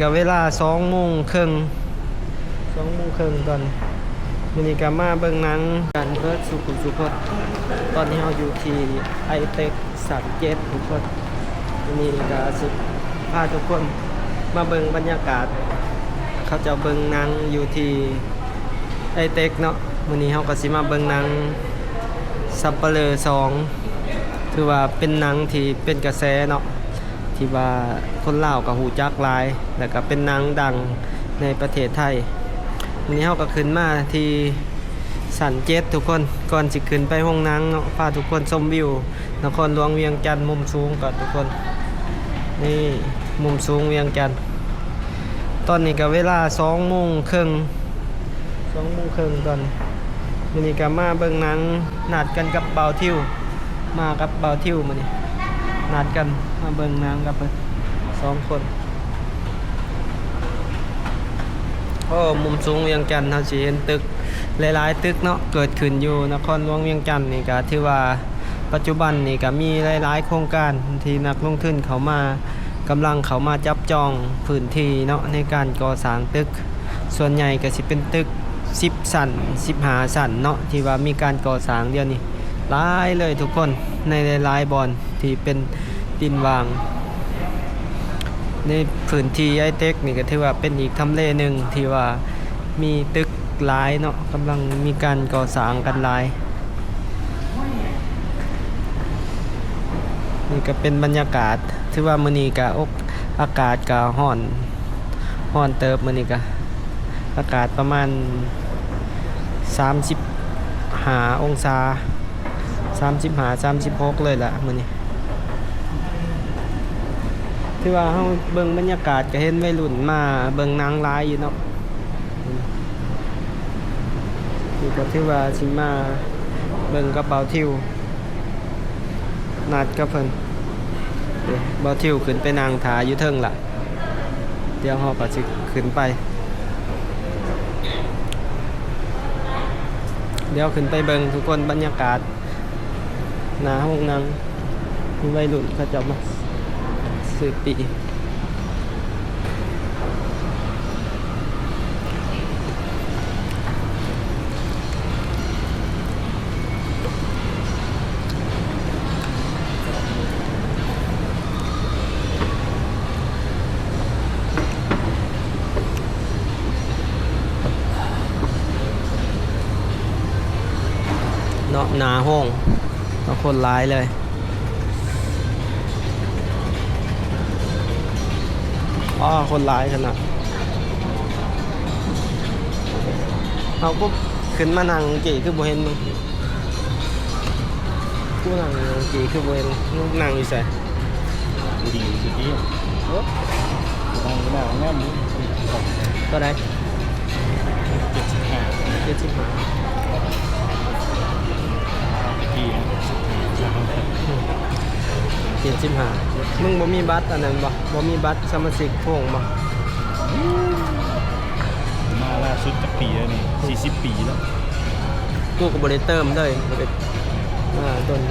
ກະເວລາສອງໂມງເຄິ່ງ ສອງໂມງເຄິ່ງຕອນນີ້. ມື້ນີ້ກະມາເບິ່ງໜັງກັນເບີດສູ່ຜູ້ສູ່ຄົນ. ຕອນນີ້ເຮົາຢູ່ທີ່ໄອເຕັກຊັ້ນເຈັດທຸກຄົນ. ມື້ນີ້ກະຊິພາທຸກຄົນມາເບິ່ງບັນຍາກາດເຂົາເຈົ້າເບິ່ງໜັງຢູ່ທີ່ໄອເຕັກເນາະ. ມື້ນີ້ເຮົາກະຊິມາເບິ່ງໜັງສັບປະເລີສອງ ຖືວ່າເປັນໜັງທີ່ເປັນກະແສເນາະ. ທີ່ວ່າຄົນລາວກໍຮູ້ຈັກຫຼາຍ ແລ້ວກໍເປັນໜັງດັງໃນປະເທດໄທ. ມື້ນີ້ເຮົາກໍຂຶ້ນມາທີ່ຊັ້ນເຈັດທຸກຄົນ. ກ່ອນຊິຂຶ້ນໄປໂຮງໜັງເນາະ ພາທຸກຄົນຊົມວິວນະຄອນຫຼວງວຽງຈັນມຸມສູງກ່ອນທຸກຄົນ. ນີ້ມຸມສູງວຽງຈັນ. ຕອນນີ້ກໍເວລາສອງໂມງເຄິ່ງ ສອງໂມງເຄິ່ງຕອນນີ້. ມື້ນີ້ກໍມາເບິ່ງໜັງ ນັດກັນກັບບ່າວທິວ ມາກັບບ່າວທິວມື້ນີ້ ນັດກັນມາເບິ່ງໜັງກັບເພິ່ນສອງຄົນ. ໂອ້ ມຸມສູງວຽງຈັນ ເຮົາຊິເຫັນຕຶກຫຼາຍໆຕຶກເນາະ ເກີດຂຶ້ນຢູ່ນະຄອນຫຼວງວຽງຈັນນີ້ ກໍຖືວ່າ ປັດຈຸບັນນີ້ກະມີຫຼາຍໆໂຄງການທີ່ນັກລົງທຶນເຂົ້າມາ ກຳລັງເຂົ້າມາຈັບຈອງພື້ນທີ່ເນາະ ໃນການກໍ່ສ້າງຕຶກ. ສ່ວນໃຫຍ່ກະຊິເປັນຕຶກສິບຊັ້ນ ສິບຫ້າຊັ້ນເນາະ ທີ່ວ່າມີການກໍ່ສ້າງດຽວນີ້ຫຼາຍເລີຍທຸກຄົນ ໃນຫຼາຍໆບ່ອນທີ່ເປັນດິນຫວ່າງ. ໃນພື້ນທີ່ໄອເຕັກນີ້ກະຖືວ່າເປັນອີກທຳເລໜຶ່ງທີ່ວ່າມີຕຶກ ຫຼາຍເນາະ ກຳລັງມີການກໍ່ສ້າງກັນຫຼາຍ. ນີ້ກະເປັນບັນຍາກາດ ຖືວ່າມື້ນີ້ກະອົກ ອາກາດກະຮ້ອນ ຮ້ອນເຕີບ. ມື້ນີ້ກະອາກາດປະມານສາມສິບຫ້າອົງສາ ສາມສິບຫ້າ ສາມສິບຫົກເລີຍລະມື້ນີ້. ຖືວ່າເຮົາເບິ່ງບັນຍາກາດກະເຫັນໄວລຸ້ນມາເບິ່ງໜັງຫຼາຍຢູ່ເນາະ. ນີ້ກະຖືວ່າຊິມາເບິ່ງກັບບ່າວທິວ ນັດກັບເພິ່ນ. ເດ້ ບ່າວທິວຂຶ້ນໄປນັ່ງຖ້າຢູ່ເທິງລະ ດຽວເຮົາກະຊິຂຶ້ນໄປ ດຽວຂຶ້ນໄປເບິ່ງທຸກຄົນ ບັນຍາກາດ ໜ້າໂຮງໜັງ ມີໄວລຸ້ນເຂົາເຈົ້າມາຊື້ປີ້ເນາະ ໜ້າໂຮງ ເນາະ ຄົນຫຼາຍເລີຍ. ອໍ ຄົນຫຼາຍຂະໜາດ. ເອົາ ກູຂຶ້ນມານັ່ງກີ້ຄືບໍ່ເຫັນມຶງ? ກູນັ່ງກີ້ຄືບໍ່ເຫັນ? ມຶງນັ່ງຢູ່ໃສ? ບໍ່ດີສຸດເດ. ໂອ້ ນັ່ງໜ້າງາມດີ. ເທົ່າໃດ? ເຈັດສິບຫ້າ ເຈັດສິບຫ້າ ເຈັດສິບຫ້າ. ມຶງບໍ່ມີບັດອັນນັ້ນບໍ່? ບໍ່ມີບັດສະມາຊິກໂຮງບໍ່? ມາລ່າສຸດຈັກປີແລ້ວນີ້? ສີ່ສິບປີແລ້ວ. ກູກະບໍ່ໄດ້ເຕີມເລີຍ ບໍ່ໄດ້ ອ່າ ດົນ.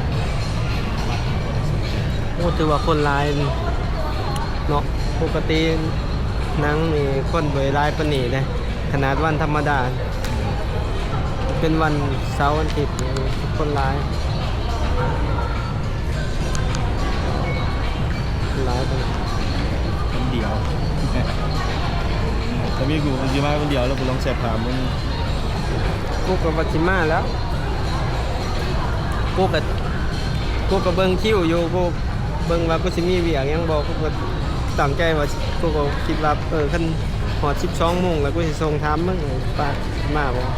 ໂອ້ ຖືວ່າຄົນຫຼາຍເນາະ. ປົກກະຕິໜັງນີ້ຄົນບໍ່ໄດ້ຫຼາຍປານນີ້ເດ້. ຂະໜາດວັນທຳມະດາ ເປັນວັນເສົາວັນອາທິດ ຄົນຫຼາຍ ຫຼາຍປານນັ້ນ. ຄົນດຽວ ຖ້າມີກູ ກູຊິມາຄົນດຽວ ແລ້ວກູລອງແຊບຖາມເບິ່ງ. ກູກະວ່າຊິມາແລ້ວ ກູກະ ກູກະເບິ່ງຄິວຢູ່ ກູເບິ່ງວ່າກູຊິມີວຽກຫຍັງບໍ່. ກູກະຕັ້ງໃຈວ່າ ກູກະຄິດວ່າ ເອີ ຄັນຮອດສິບສອງໂມງແລ້ວ ກູຊິສົ່ງຖາມເບິ່ງ ວ່າມາບໍ່.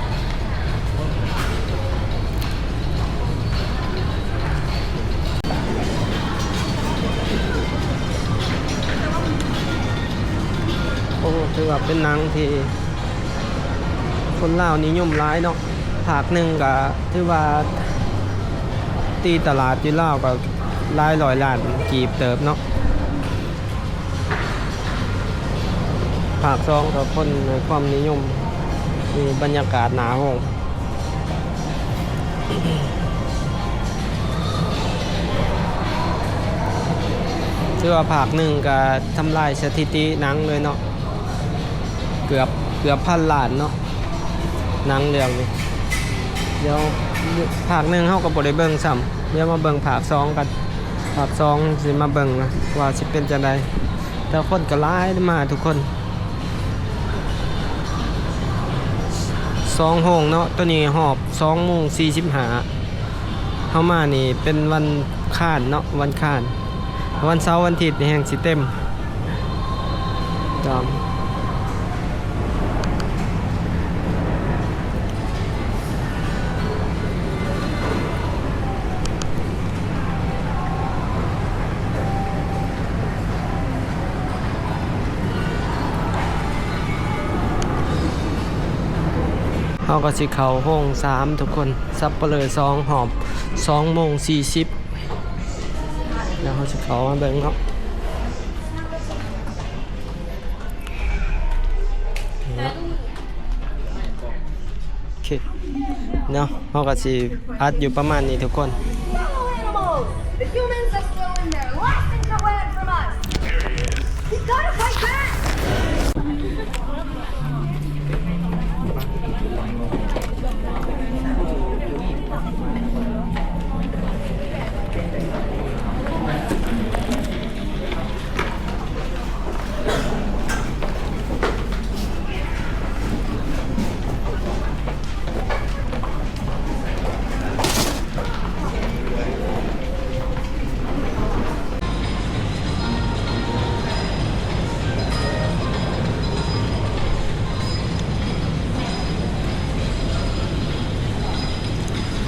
ໂອ້ ຖືວ່າເປັນໜັງທີ່ຄົນລາວນິຍົມຫຼາຍເນາະ. ພາກໜຶ່ງກະຖືວ່າຕີຕະຫຼາດຢູ່ລາວກະຫຼາຍຮ້ອຍລ້ານກີບເຕີບເນາະ. ພາກສອງກະຄົນໃຫ້ຄວາມນິຍົມ ມີບັນຍາກາດໜ້າໂຮງ. ຖືວ່າພາກໜຶ່ງກະທຳລາຍສະຖິຕິໜັງເລີຍເນາະ. ເກືອບ ເກືອບພັນລ້ານເນາະ ໜັງເລື່ອງນີ້. ດຽວພາກໜຶ່ງເຮົາກໍບໍ່ໄດ້ເບິ່ງຊ້ຳ ດຽວມາເບິ່ງພາກສອງກັນ ພາກສອງຊິມາເບິ່ງວ່າຊິເປັນຈັ່ງໃດ. ແຕ່ຄົນກໍຫຼາຍມາທຸກຄົນ ສອງໂຮງເນາະ ໂຕນີ້ຮອບສອງໂມງສີ່ສິບຫ້າ ເຮົາມານີ້ເປັນວັນຄານເນາະ ວັນຄານ ວັນເສົາວັນທິດນີ້ແຮ່ງຊິເຕັມ. ຕາມ ເຮົາກໍຊິເຂົ້າໂຮງສາມທຸກຄົນ ສັບປະເລີສອງ ຮອບສອງໂມງສີ່ສິບ ແລ້ວເຮົາຊິເຂົ້າມາເບິ່ງເນາະ. ໂອເຄເນາະ ເຮົາກໍຊິອັດຢູ່ປະມານນີ້ທຸກຄົນ. Follow animals! The humans are slowing their last inch of land from us. We gotta fight back!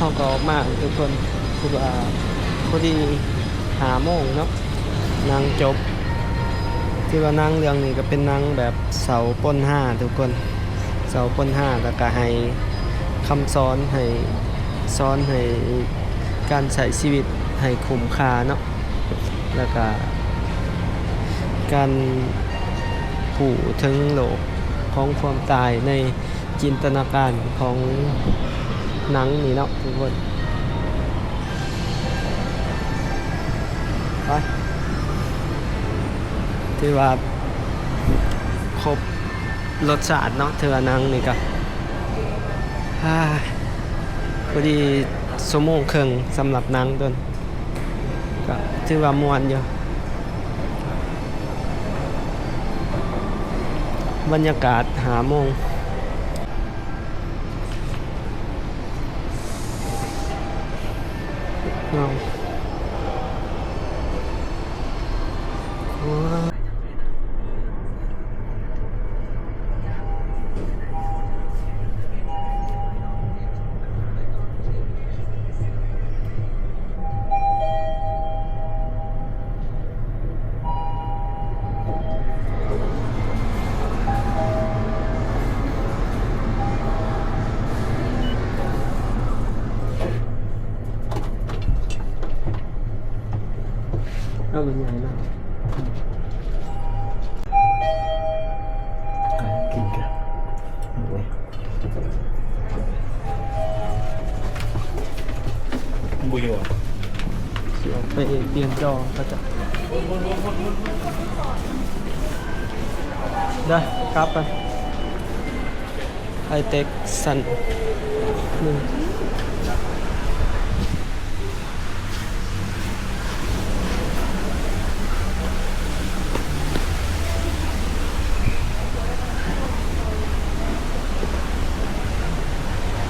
ເຮົາກໍອອກມາທຸກຄົນ ຄືວ່າພໍດີຫ້າໂມງເນາະ ໜັງຈົບ. ຖືວ່າໜັງເລື່ອງນີ້ກໍເປັນໜັງແບບເສົ້າປົນຮາທຸກຄົນ ເສົ້າປົນຮາ ແລ້ວກໍໃຫ້ຄຳສອນ ໃຫ້ສອນໃຫ້ການໃຊ້ຊີວິດໃຫ້ຄຸ້ມຄ່າເນາະ ແລ້ວກໍການຮູ້ເຖິງໂລກຂອງຄວາມຕາຍໃນ ຈິນຕະນາການຂອງໜັງນີ້ເນາະທຸກຄົນ. ໄປ ຖືວ່າຄົບລົດຊາດເນາະ ຖືວ່າໜັງນີ້ກະ ອາ ພໍດີຊົ່ວໂມງເຄິ່ງສຳລັບໜັງຕົວນີ້ ກະຖືວ່າມ່ວນຢູ່. ບັນຍາກາດຫ້າໂມງເນາະ. ເອົາມັນໃຫຍ່ເນາະ ກິນກັນ ບໍ່ຢູ່ ຊິອອກໄປປ່ຽນຈໍ ເຂົາເຈົ້າ ເດີ ກັບກັນ ໄອເຕັກຊັ້ນໜຶ່ງ.